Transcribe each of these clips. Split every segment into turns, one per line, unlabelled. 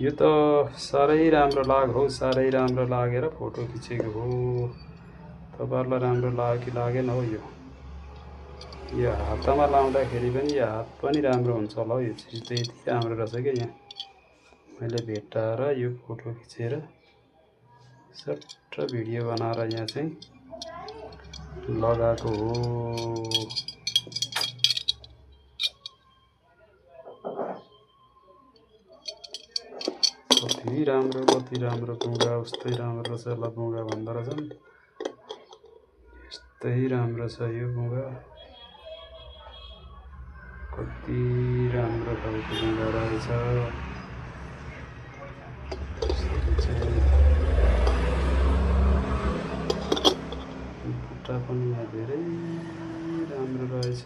यो त साह्रै राम्रो लाग्यो हौ, साह्रै राम्रो लागेर फोटो खिचेको हो। तपाईँहरूलाई राम्रो लाग्यो कि लागेन हौ? यो हातमा लाउँदाखेरि पनि यो हात पनि राम्रो हुन्छ होला हौ। यो चिज त यति राम्रो रहेछ क्या। यहाँ मैले भेट्टाएर यो फोटो खिचेर सट्ट भिडियो बनाएर यहाँ चाहिँ लगाएको हो। कति राम्रो बुङ्गा, उस्तै राम्रो रहेछ। ल बुङ्गा भन्दो रहेछन्, यस्तै राम्रो छ यो बुङ्गा। कति राम्रो खालको बुङ्गा रहेछ। बुट्टा पनि यहाँ धेरै राम्रो रहेछ।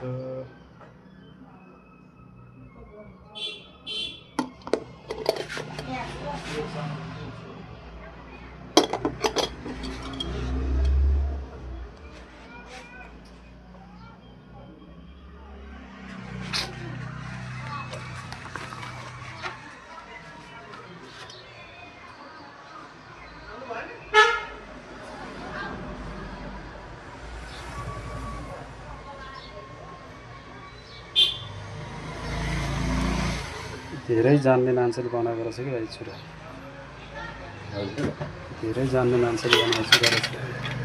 धेरै जान्ने मान्छेले बनाएको रहेछ कि भाइ छुरा। धेरै जान्ने मान्छेले बनाएको रहेछ।